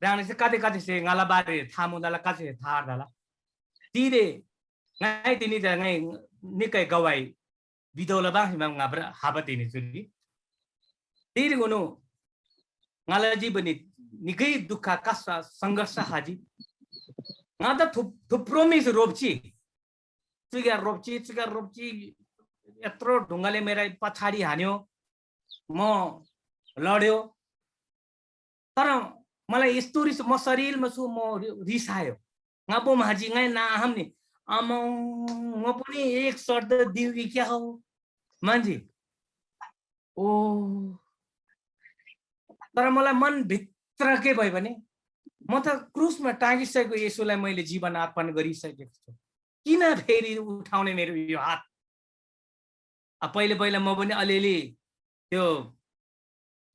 ह्राङसे कति कति से ङाला बारे था मुदाला, कति था आर्दाला। तिरे ङाइ तिनी ङाइ निकै गवाई बिदौला बा हिमा ङाब्रा हाबा तिनी चुरी। तिरे गुनु ङाला जीवनी निकै दुःख कष्ट संघर्ष हाजी। ङादा थुप थुप्रो मिस रोप्ची। चुक्या रोप्ची, चुक्या रोप्ची, यत्रो ढुङ्गाले मेरा पछाडि हान्यो, म लड्यो। तर मलाई यस्तो रिस, म शरीरमा छु, म रि-, रिसायो। ङा बोम हाजी, ङाइ ना आहम नि। आमा, म पनि एक शर्त दिउ कि क्या हो? मान्छे। ओ, तर मलाई मनभित्र के भयो भने, म त क्रुसमा टाँगिसकेको येशूलाई मैले जीवन अर्पण गरिसकेको छु। किन फेरि उठाउने मेरो यो हात? अब पहिले पहिले म पनि अलिअलि त्यो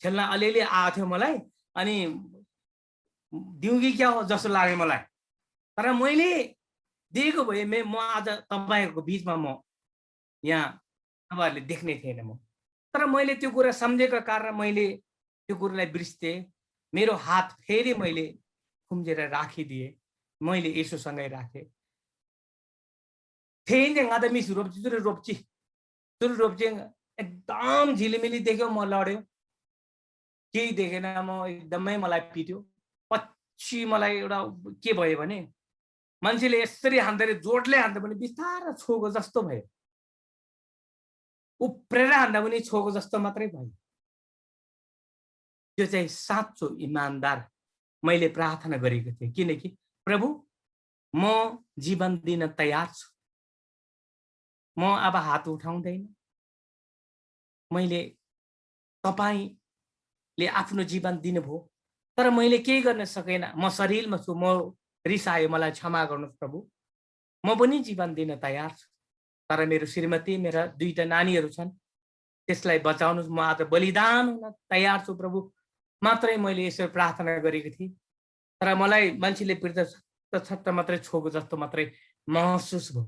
खेल्न अलिअलि आएको थियो मलाई, अनि दिउँ कि क्या हो जस्तो लाग्यो मलाई। तर मैले दिएको भए मे-, म आज तपाईँहरूको बिचमा म यहाँ तपाईँहरूले देख्ने थिएन म। तर मैले त्यो कुरा सम्झेको कारण मैले त्यो कुरालाई बिर्सिथेँ। मेरो हात फेरि मैले खुम्जेर राखिदिएँ। मैले येशूसँगै राखेँ। थेन्‍जे ङादा मिस रोप्‍जी, चुरी रोप्‍जी, चुरी रोप्‍जी, एकदम झिलिमिली देख्यो, म लड्यो, केही देखेन, म एकदमै मलाई पिट्यो। पछि मलाई एउटा के भयो भने, मान्छेले यसरी हान्दाखेरि, जोडले हान्दा पनि बिस्तारै छोएको जस्तो भयो, उफ्रेर हान्दा पनि छोएको जस्तो मात्रै भयो। त्यो चाहिँ साँचो इमानदार मैले प्रार्थना गरेको थिएँ, किनकि प्रभु, म जीवन दिन तयार छु। म अब हात उठाउँदैन। मैले, तपाईँले आफ्नो जीवन दिनुभयो, तर मैले केही गर्न सकेन। म शरीरमा छु, म रिसायो, मलाई क्षमा गर्नुहोस् प्रभु। म पनि जीवन दिन तयार छु, तर मेरो श्रीमती, मेरा दुईटा नानीहरू छन्, त्यसलाई बचाउनुहोस्। म आज बलिदान हुन तयार छु प्रभु, मात्रै मैले यसरी प्रार्थना गरेको थिएँ। तर मलाई मान्छेले पिर्दा छट्ट छट्ट मात्रै छोएको जस्तो मात्रै महसुस भयो।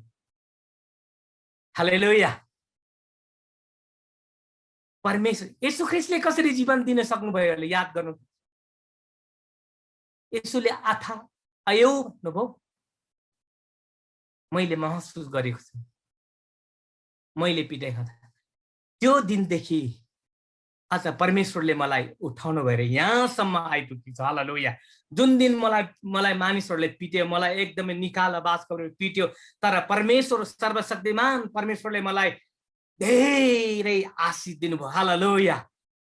हालेलुया। परमेश्वर येशू ख्रीष्टले कसरी जीवन दिन सक्नुभयो, याद गर्नु। येशूले आथा आयो भन्नुभयो। मैले महसुस गरेको छु, मैले पिटाइ खाँदा। त्यो दिनदेखि आज परमेश्वरले मलाई उठाउनु भएर यहाँसम्म आइपुगेको छु। हालेलुया। जुन दिन मलाई, मलाई मानिसहरूले पिट्यो, मलाई एकदमै निकाला बास गरेर पिट्यो, तर परमेश्वर, सर्वशक्तिमान परमेश्वरले मलाई धेरै आशिष दिनुभयो। हालेलुया।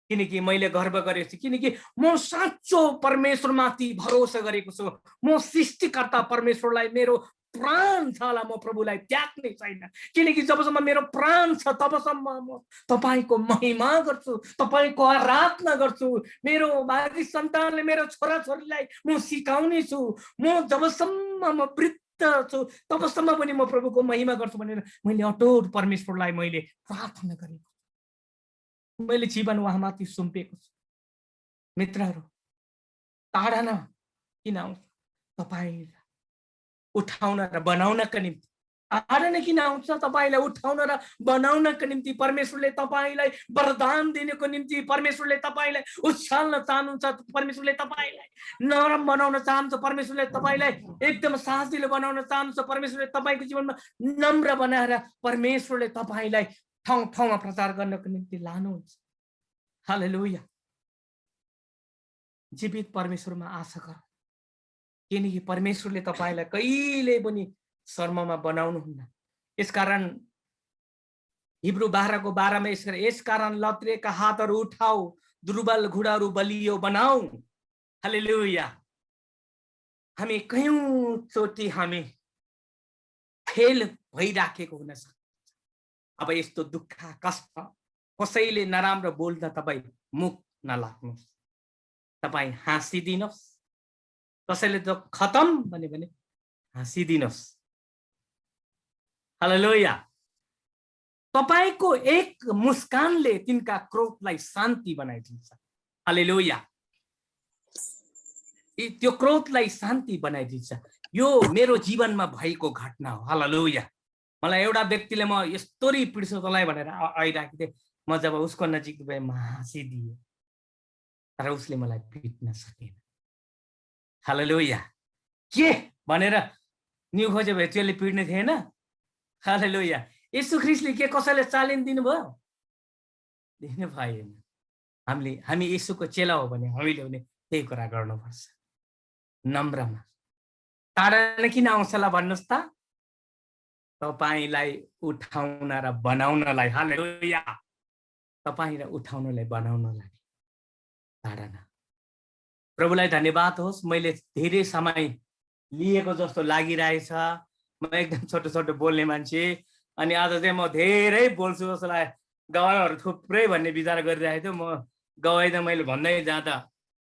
किनकि मैले गर्व गरेको छु, किनकि म साँचो परमेश्वरमाथि भरोसा गरेको छु। म सृष्टिकर्ता परमेश्वरलाई मेरो प्राण छ होला, म प्रभुलाई त्याग्ने छैन। किनकि जबसम्म मेरो प्राण छ, तबसम्म म तपाईँको महिमा गर्छु, तपाईँको आराधना गर्छु। मेरो भावी सन्तानले, मेरो छोराछोरीलाई म सिकाउने छु। म जबसम्म म वृद्ध छु, तबसम्म पनि म प्रभुको महिमा गर्छु भनेर मैले अटुट परमेश्वरलाई मैले प्रार्थना गरेको। मैले जीवन उहाँमाथि सुम्पेको छु। मित्रहरू, ताडना किन आउँछ? तपाईँ उठाउन र बनाउनका निम्ति। ताडना किन आउँछ? तपाईँलाई उठाउन र बनाउनका निम्ति। परमेश्वरले तपाईँलाई वरदान दिनको निम्ति, परमेश्वरले तपाईँलाई उछाल्न चाहनुहुन्छ, परमेश्वरले तपाईँलाई नरम बनाउन चाहन्छ, परमेश्वरले तपाईँलाई एकदम साजिलो बनाउन चाहन्छ, परमेश्वरले तपाईँको जीवनमा नम्र बनाएर परमेश्वरले तपाईँलाई ठाउँ ठाउँमा प्रचार गर्नको निम्ति लानुहुन्छ। हालेलुया। जीवित परमेश्वरमा आशा गर, किनकि परमेश्वरले तपाईँलाई कहिल्यै पनि शर्ममा बनाउनुहुन्न। यसकारण हिब्रू बाह्रको बाह्रमा यस यस कारण लत्रिएका हातहरू उठाऊ, दुर्बल घुँडाहरू बलियो बनाऊ। हालेलुया। हामी कयौँचोटि हामी फेल भइराखेको हुन सक्छ। अब यस्तो दुःख कष्ट, कसैले नराम्रो बोल्दा तपाईँ मुख नलाग्नुहोस्। तपाईँ हाँसिदिनुहोस्। कसैले त खतम भन्यो भने हाँसिदिनुहोस्। हालेलुया। तपाईँको एक मुस्कानले तिनका क्रोधलाई शान्ति बनाइदिन्छ। हालेलुया। यी- त्यो क्रोधलाई शान्ति बनाइदिन्छ। यो मेरो जीवनमा भएको घटना हो। हालेलुया। मलाई एउटा व्यक्तिले म यस्तोरी पिट्छु तँलाई भनेर आ- आइरहेको थिएँ। म जब उसको नजिक गएँ, म हाँसिदिएँ, तर उसले मलाई पिट्न सकेन। हालेलुया। के भनेर निउ खोज्यो भए त्यसले पिट्ने थिएन। हालेलुया। येशू ख्रीष्टले के कसैले चालिन दिनुभयो? दिनु भएन। हामीले, हामी येशूको चेला हो भने हामीले पनि त्यही कुरा गर्नुपर्छ। नम्रमा। टाढा नै किन आउँछ होला भन्नुहोस् त? तपाईँलाई उठाउन र बनाउनलाई। हालेलुया। तपाईँ र उठाउनलाई, बनाउनलाई। टाढा न। प्रभुलाई धन्यवाद होस्, मैले धेरै समय लिएको जस्तो लागिरहेछ। म एकदम छोटो छोटो बोल्ने मान्छे, अनि आज चाहिँ म धेरै बोल्छु जस्तो लाग्यो। गवाईहरू थुप्रै भन्ने विचार गरिरहेको थियो। म गवाई त मैले भन्दै जाँदा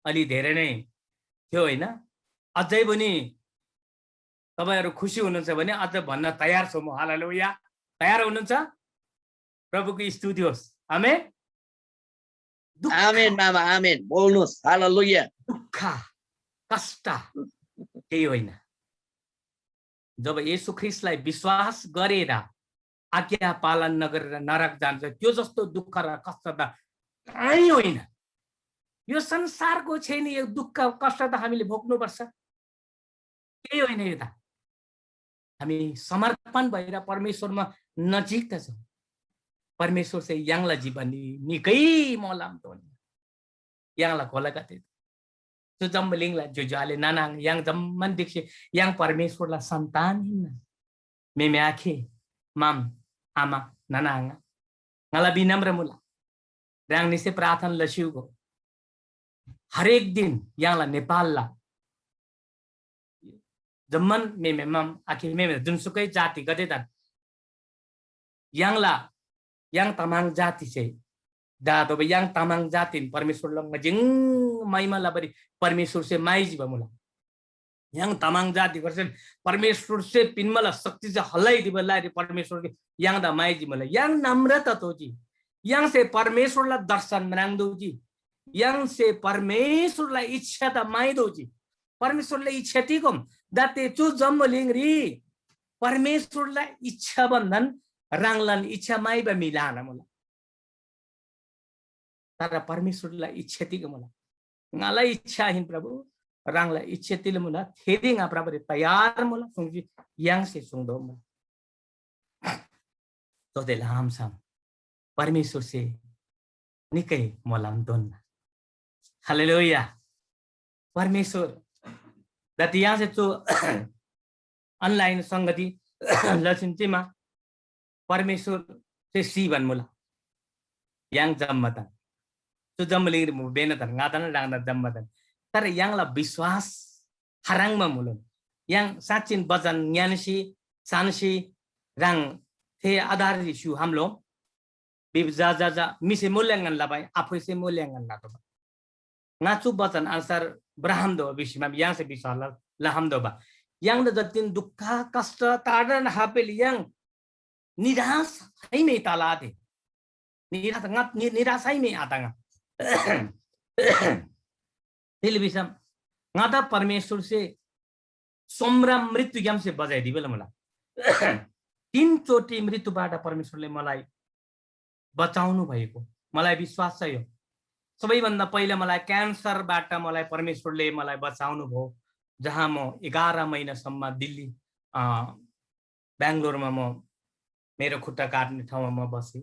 अलि धेरै नै थियो, होइन? अझै पनि तपाईँहरू खुसी हुनुहुन्छ भने अझ भन्न तयार छु म। हालेलुया। तयार हुनुहुन्छ? प्रभुको स्तुति होस्। आमेन। दुःख, आमेन मामा, आमेन। बोल्नुहोस्। हालेलुया। दुःख, कष्ट केही होइन। जब येशू ख्रीष्टलाई विश्वास गरेर आज्ञा पालन नगरेर नरक जान्छ, त्यो जस्तो दुःख र कष्ट त कहीँ होइन। यो संसारको छैन यो दुःख कष्ट त हामीले भोग्नुपर्छ। केही होइन यो त। हामी समर्पण भएर परमेश्वरमा नजिक त छौँ। परमेश्वर चाहिँ य्‍हाङला जीवन नि निकै मोलाम दोन। य्‍हाङला कोलागते। चु जम्‍बुलिङला ज्‍योज्‍यो आले नाना आङ य्‍हाङ जम्‍मान दिक्‍सी य्‍हाङ परमेश्वरला सन्‍तान हिन्‍ना। म्‍हेमे आखे, माम, आमा, नाना आङा, ङाला विनम्र मुला। ह्राङनीसे प्रार्थना लस्‍युगो। हरेक दिन य्‍हाङला नेपालला जम्‍मान म्‍हेमे माम आखे म्‍हेमे जुनसुकै जातिगदेदान य्‍हाङला, य्‍हाङ तामाङ जाति चाहिँ दादोबा य्‍हाङ तामाङ जातिन परमेश्‍वरला ङजिङ महिमा लबारी परमेश्‍वरसे माइजी बा मुला। य्‍हाङ तामाङ जाति पर्सेन परमेश्‍वरसे पिन्‍बाला शक्ति चाहिँ हल्‍लाइ दिबा लाइरी परमेश्‍वरसे य्‍हाङदा माइजी मुला। य्‍हाङ नम्रता तोजी। य्‍हाङसे परमेश्‍वरला दर्शन म्राङ्दोजी। य्‍हाङसे परमेश्‍वरला इच्छा त माइदोजी। परमेश्‍वरला इच्छा तिगोम दाते चु जम्‍बुलिङरी परमेश्‍वरला इच्छा भन्‍दान ह्राङलान इच्छा माइबा म्‍हि ल्‍हाना मुला। तर परमेश्‍वरला इच्छा तिग मुला? ङाला इच्छा आहिन प्रभु, ह्राङला इच्छा तिल मुला, थेरी ङा प्रभुरी तयार मुला सुङ्जी य्‍हाङसे सुङ्दो मुला। तोदे लामसाम परमेश्‍वरसे निकै मोलाम दोन्‍ना। हालेलुया। परमेश्‍वर जति य्‍हाङसे चु अनलाइन संगति लसिन चिमा परमेश्‍वर चाहिँ सी भन्‍मुला। य्‍हाङ जम्‍मादान चु जम्‍बुलिङरी मु बेनादान ङादान ह्राङदा जम्‍मादान। तर य्‍हाङला विश्‍वास खाह्रङ्बा मुलुम। य्‍हाङ साँच्‍चिन बचन ङ्‌यान्‍सी सान्‍सी ह्राङ थे आधाररी स्‍यु हामलोम। बिब जा जा जा मिसे मूल्यांकन लबाइ आफैसे मूल्यांकन लतोबा। ङा चु बचन अनुसार ब्राहमदो भिसीमा य्‍हाङसे विश्‍वास ल-, लहमदोबा। य्‍हाङदा जतिन दुःख कष्ट ताडन हापेल य्‍हाङ निराश है मे तालाते। निराश ङा नि-, निराश है मे आताङा। तिल भिसम ङादा परमेश्‍वरसे सोमरा मृत्युग्‍यामसे बचाइदिबेला मुला। तीन चोटि मृत्युबाट परमेश्‍वरले मलाई बचाउनु भएको मलाई विश्वास छ। यो सबैभन्दा पहिला मलाई क्यान्सरबाट मलाई परमेश्‍वरले मलाई बचाउनु भयो, जहाँ म एघार महिनासम्म दिल्ली, अ, बेङ्गलोरमा म मेरो खुट्टा काट्ने ठाउँमा म बसेँ।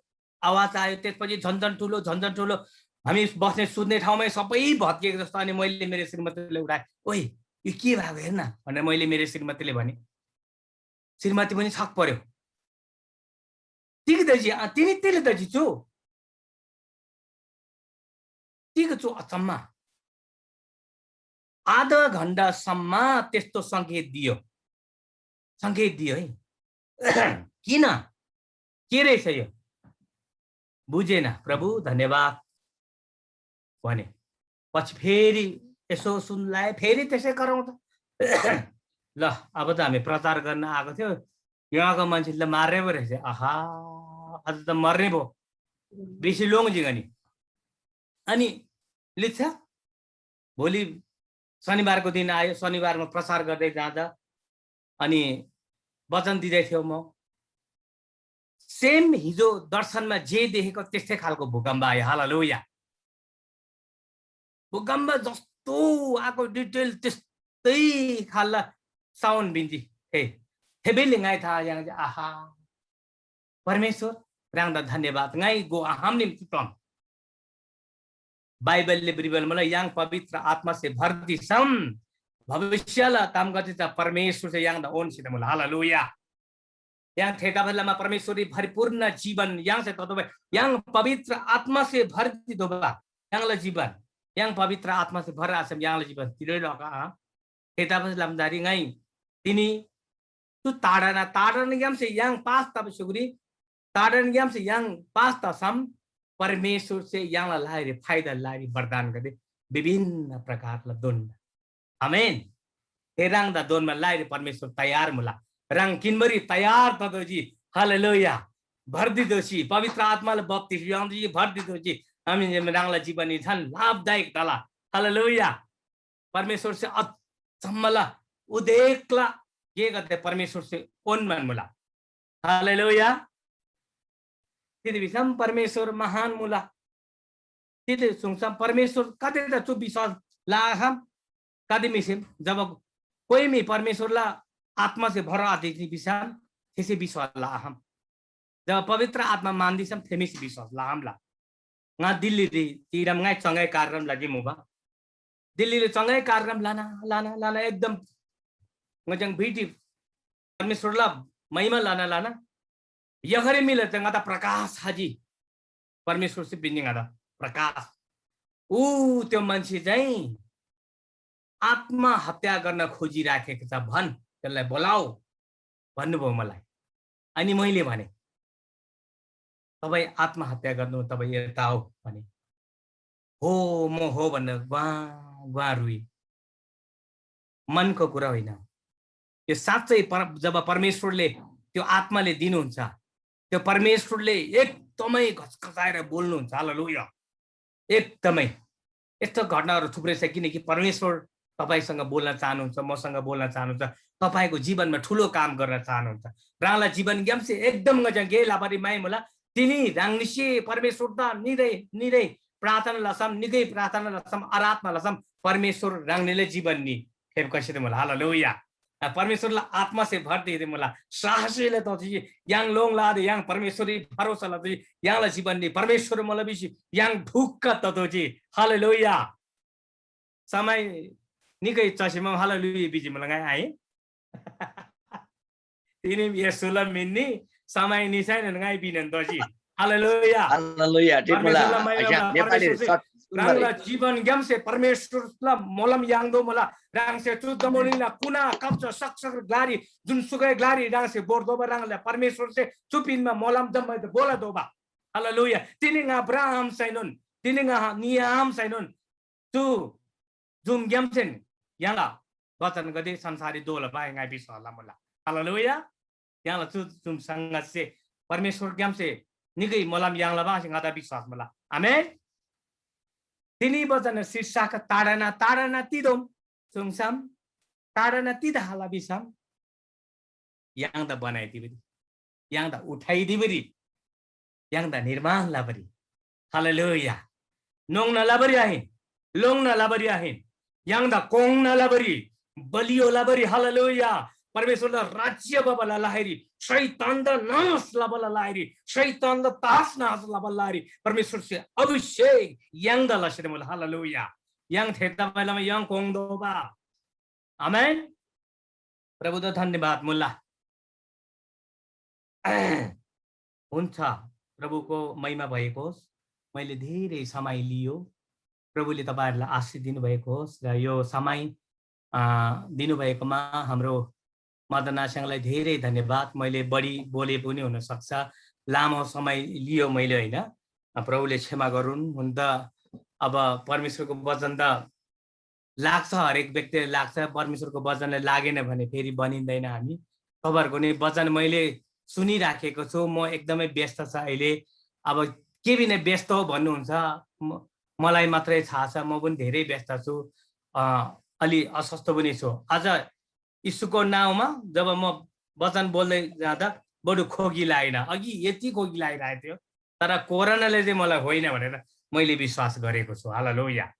आवाज आयो। त्यसपछि झन्झन ठुलो, झन्झन ठुलो। हामी बस्ने सुत्ने ठाउँमै सबै भत्किएको जस्तो। अनि मैले मेरो श्रीमतीलाई उठाएँ, "ओइ, यो के भएको हेर्न?" भनेर मैले मेरो श्रीमतीले भने। श्रीमती पनि छक्क पर्‍यो। "तिग दाजी, अँ, तिनी तिले दाजी छु? तिग छु अचम्म?" आधा घण्टासम्म त्यस्तो सङ्केत दियो, सङ्केत दियो है। किन? के रहेछ यो? बुझेन। "प्रभु, धन्यवाद," भने। पछि फेरि यसो सुनलाए, फेरि त्यसै कराउँछ। ल, अब त हामी प्रचार गर्न आएको थियो, यहाँको मान्छेले त मार्ने पो रहेछ। आहा, अझ त मर्ने भयो, बेसी लोङ्जी। अनि अनि लिच्छा भोलि शनिबारको दिन आयो। शनिबारमा प्रचार गर्दै जाँदा अनि वचन दिँदै थियो म। सेम हिजो दर्शनमा जे देखेको त्यस्तै खालको भूकम्प आयो। हालेलुया। भूकम्प जस्तो आएको डिटेल त्यस्तै खालला साउन्ड बिन्ती। हे, हेबेले ङाइ था याङ आहा, परमेश्वर, राङदा धन्यवाद। ङाइ गो आहाम निम्ति तन। बाइबलले बिबल मला, य्‍हाङ पवित्र आत्मासे भर्ती छम भविष्यला तामगदे चा परमेश्वरसे य्‍हाङदा ओन्‍सी मुला। हालेलुया। य्‍हाङ थेतबासेलमा परमेश्वररी भरिपूर्ण जीवन य्‍हाङसे ततोःबा, य्‍हाङ पवित्र आत्मासे भर्ती दोबा य्‍हाङला जीवन, य्‍हाङ पवित्र आत्मासे भर आछम य्‍हाङला जीवन तिरै लका। थेतबासेलमा दारी ङाइ तिनी चु ताडना, ताडनाग्‍यामसे य्‍हाङ पास तबा सुगरी, ताडनाग्‍यामसे य्‍हाङ पास तसम परमेश्वरसे य्‍हाङला लागिरी फाइदा लागिरी वरदानगदे विभिन्न प्रकारला दोन्‍ना। आमेन। हे राङदा दोन्‍बा लागिरी परमेश्वर तयार मुला। राङ किन्‍बारी तयार ततोःजी। हालेलुया। भर्ती दोसी, पवित्र आत्माला बप्‍तिस्‍मा याङ्तोःजी, भर्ती दोसी। आमेन। राङला जीवन झन लाभदायक तला। हालेलुया। परमेश्वरसे अचम्मला उदेकला गेगदे परमेश्वरसे ओन्‍मान मुला। हालेलुया। तिथे भिसम परमेश्वर महान मुला। तिथे सुङसम परमेश्वर कते त चु विश्वास लाखम कति मिसिम जब कोही मी परमेश्वरला आत्मासे भर आदिनी भिसम थेसे विश्वास लाखम। जब पवित्र आत्मा मान्दिसम थेमिसे विश्वास लाखमला। ङा दिल्लीरी तिरम ङाइ चङ्गै कार्यक्रम लजी मुबा। दिल्लीले चङ्गै कार्यक्रम लाना, लाना, लाना एकदम ङजङ भिटी परमेश्वरला महिमा लाना, लाना यखरे मिले चाहिँ ङादा प्रकाश हाजी। परमेश्वरसे बिन्नी ङादा प्रकाश। ऊ त्यो मान्छे चाहिँ आत्मा हत्या गर्न खोजिराखेको छ, भन, त्यसलाई बोलाऊ भन्नुभयो मलाई। अनि मैले भने, "तपाईँ आत्महत्या गर्नु, तपाईँ यता हो," भने। "हो, म हो," भनेर ग्वाँ ग्वाँ रुई। मनको कुरा होइन। त्यो साँच्चै पर-, जब परमेश्वरले त्यो आत्माले दिनुहुन्छ, त्यो परमेश्वरले एकदमै घचघचाएर बोल्नुहुन्छ। हालेलुया। एकदमै। यस्तो घटनाहरू थुप्रै छ, किनकि परमेश्वर तपाईंसँग बोल्न चाहनुहुन्छ, मसँग बोल्न चाहनुहुन्छ, तपाईंको जीवनमा ठूलो काम गर्न चाहनुहुन्छ। राङला जीवनग्यामसे एकदम ङज्याङ गे लाबारी माइ मुला। तिनी ह्राङनीसे परमेश्वरदा निरै निरै प्रार्थना लसम, निगै प्रार्थना लसम, आराधना लसम, परमेश्वर ह्राङनीले जीवन नि फेप कसित मुला। हालेलुया। परमेश्वरला आत्मासे भर दिदे मुला। साहसीले तोजी, य्हाङ लोङ लादे, य्हाङ परमेश्वररी भरोसा लजी, य्हाङला जीवन नि परमेश्वर मुला भिसी य्हाङ ढुक्क ततोजी। हालेलुया। समय निकै चसिमा हालेलुया भिजी मुला ङाइ आइ। तिनी येशूला मिन्‍नी समय निसाइनन ङाइ बिनन तोजी। हालेलुया। हालेलुया। परमेश्वरला महिमा, नेपाली परमेश्वरसे ह्राङला जीवनग्यामसे परमेश्वरला मोलम याङ्दो मुला। ह्राङसे चु जमोलिङला कुना कब्जा सक्सक ग्लारी जुन सुकै ग्लारी ह्राङसे बोर्दोबा ह्राङला परमेश्वरसे चुपिनमा मोलम जम्मै बोला दोबा। हालेलुया। तिनी ङा ब्राहम सैनोन, तिनी ङा नियाम सैनोन, चु जुमग्यामसेन य्‍हाङला वचनगदे संसाररी दोला बाहेक ङाइ विश्वास लमुला। हालेलुया। य्‍हाङला चु जुम संगतसे परमेश्वरग्यामसे निकै मोलम याङ्ला बासे ङादा विश्वास मुला। आमेन। तिनी वचन शीर्षक ताडना, ताडना तिदोम सुङसम, ताडना तिदा हाला भिसम य्‍हाङदा बनाइदिबरी, य्‍हाङदा उठाइदिबरी, य्‍हाङदा निर्माण लबरी। हालेलुया। नोङ्ना लबरी आहिन, लोङ्ना लबरी आहिन, य्‍हाङदा कोङ्ना लबरी, बलियो लबरी। हालेलुया। परमेश्वरला राज्य बबला लाहेरी, शैतानदा नाश लबला लाहेरी, शैतानदा तास नाश लबला लाहेरी परमेश्वरसे अभिषेक य्‍हाङदा लसेर मुला। हालेलुया। य्‍हाङ थेतबासेलमा य्‍हाङ कोङ्दोबा। आमेन। प्रभुदा धन्यवाद मुला। हुन्छ, प्रभुको महिमा भएको होस्। मैले धेरै समय लियो, प्रभुले तपाईंहरूलाई आशिष दिनुभएको होस् र यो समय अ, दिनुभएकोमा हाम्रो मदन आस्याङलाई धेरै धन्यवाद। मैले बढी बोले पनि हुन सक्छ, लामो समय लियो मैले, होइन? अ, प्रभुले क्षमा गरून्। हुन त अब परमेश्वरको वचन त लाग्छ, हरेक व्यक्तिलाई लाग्छ, परमेश्वरको वचनलाई लागेन भने फेरि बनिँदैन हामी। तपाईँहरूको नि वचन मैले सुनिराखेको छु, म एकदमै व्यस्त छ अहिले। अब के बिना व्यस्त हो भन्नुहुन्छ, म-, मलाई मात्रै थाहा छ, म पनि धेरै व्यस्त छु, अ, अलि अस्वस्थ पनि छु। अझ यीशुको नाउँमा जब म वचन बोल्दै जाँदा बरु खोकी लागेन, अघि यति खोकी लागिरहेको थियो, तर कोरोनाले चाहिँ मलाई होइन भनेर मैले विश्वास गरेको छु। हालेलुया।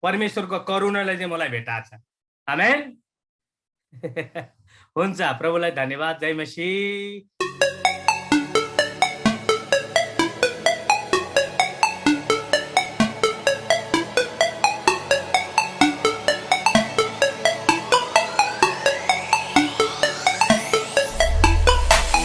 परमेश्वरको करुणाले चाहिँ मलाई भेटाएको छ। आमेन। हुन्छ, प्रभुलाई धन्यवाद। जय मसीह।